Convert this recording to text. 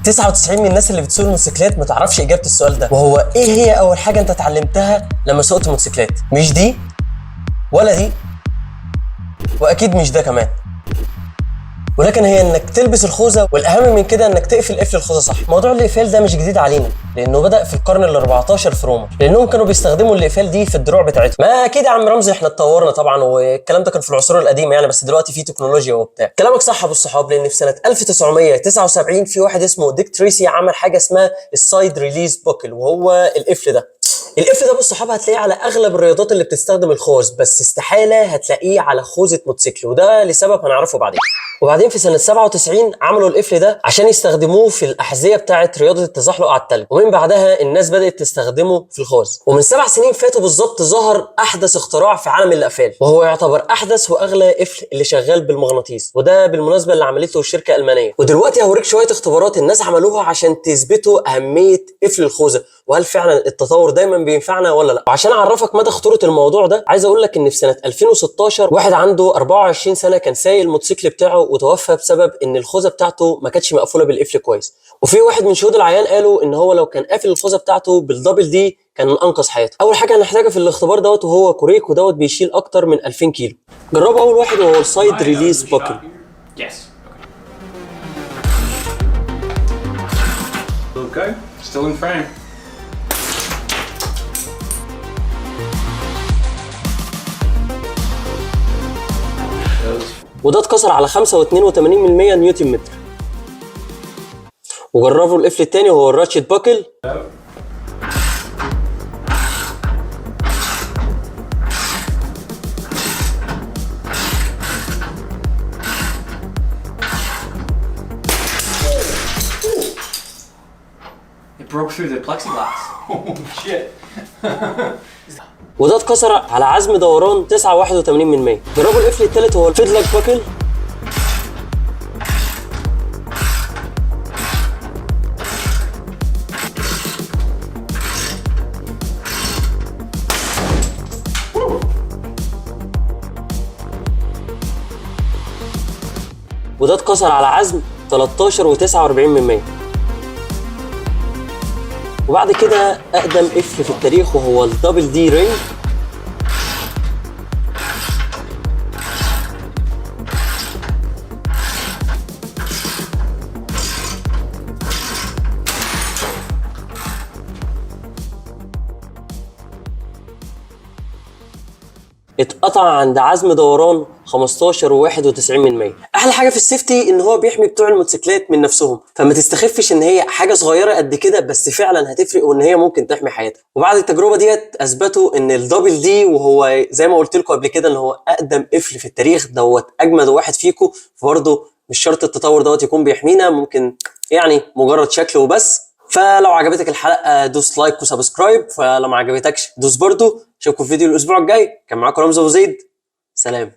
99 من الناس اللي بتسوق الموتوسيكلات ما تعرفش اجابه السؤال ده، وهو ايه هي اول حاجة انت اتعلمتها لما سوقت موتوسيكلات؟ مش دي ولا دي، واكيد مش ده كمان، ولكن هي انك تلبس الخوذه، والاهم من كده انك تقفل قفل الخوذه صح. موضوع الاقفال ده مش جديد علينا، لانه بدا في القرن ال14 في روما، لانهم كانوا بيستخدموا الاقفال دي في الدروع بتاعتهم. ما اكيد يا عم رمزي احنا اتطورنا طبعا، والكلام ده كان في العصور القديمة يعني، بس دلوقتي في تكنولوجيا وبتاع. كلامك صح يا ابو الصحاب، لان في سنة 1979 في واحد اسمه ديك تريسي عمل حاجة اسمها ال side release buckle، وهو القفل ده. القفل ده بالصحاب هتلاقيه على اغلب الرياضات اللي بتستخدم الخوذ، بس استحالة هتلاقيه على خوذه موتوسيكل، وده لسبب هنعرفه بعدين. وبعدين في سنة 97 عملوا القفل ده عشان يستخدموه في الاحذية بتاعه رياضة التزحلق على التلج، ومن بعدها الناس بدات تستخدمه في الخوذ. ومن 7 سنين فاتوا بالظبط ظهر احدث اختراع في عالم الاقفال، وهو يعتبر احدث واغلى قفل اللي شغال بالمغناطيس، وده بالمناسبة اللي عملته الشركة الالمانية. ودلوقتي هوريك شوية اختبارات الناس عملوها عشان تثبتوا اهمية قفل الخوذه، وهل فعلا التطور دايما بينفعنا ولا لا. وعشان اعرفك مدى خطورة الموضوع ده، عايز اقول لك ان في سنة 2016 واحد عنده 24 سنة كان سايق الموتوسيكل بتاعه وتوفى بسبب ان الخوذه بتاعته ما كانتش مقفولة بالقفل كويس. وفي واحد من شهود العيان قالوا ان هو لو كان قافل الخوذه بتاعته بال double D كان انقذ حياته. اول حاجة هنحتاجها في الاختبار دوت وهو كوريك، ودوت بيشيل اكتر من 2000 كيلو. جربوا اول واحد وهو ال side release buckle. Yes. Okay. Still in frame. وده اتكسر على 5.82% نيوتن متر. وجربوا القفل الثاني وهو ال ratchet buckle. It broke through the plexiglass. Oh shit. وده اتكسر على عزم دوران 9.81%. جربوا القفل الثالث وهو ال fidlock buckle. وده اتكسر على عزم 13.49%. وبعد كده اقدم قفل في التاريخ وهو ال double D ring. اتقطع عند عزم دوران 15.91%. احلى حاجة في ال safety ان هو بيحمي بتوع الموتوسيكلات من نفسهم، فما تستخفش ان هي حاجة صغيرة قد كده، بس فعلا هتفرق وان هي ممكن تحمي حياتك. وبعد التجربة ديت اثبتوا ان ال double D، وهو زي ما قلت لكم قبل كده ان هو اقدم قفل في التاريخ دوت، اجمد واحد فيكم. فبرضه مش شرط التطور دوت يكون بيحمينا، ممكن يعني مجرد شكل وبس. فلو عجبتك الحلقة دوس like و subscribe، فلو ما عجبتكش دوس برضو. اشوفكم في فيديو الاسبوع الجاي. كان معاكم رمزي ابو زيد، سلام.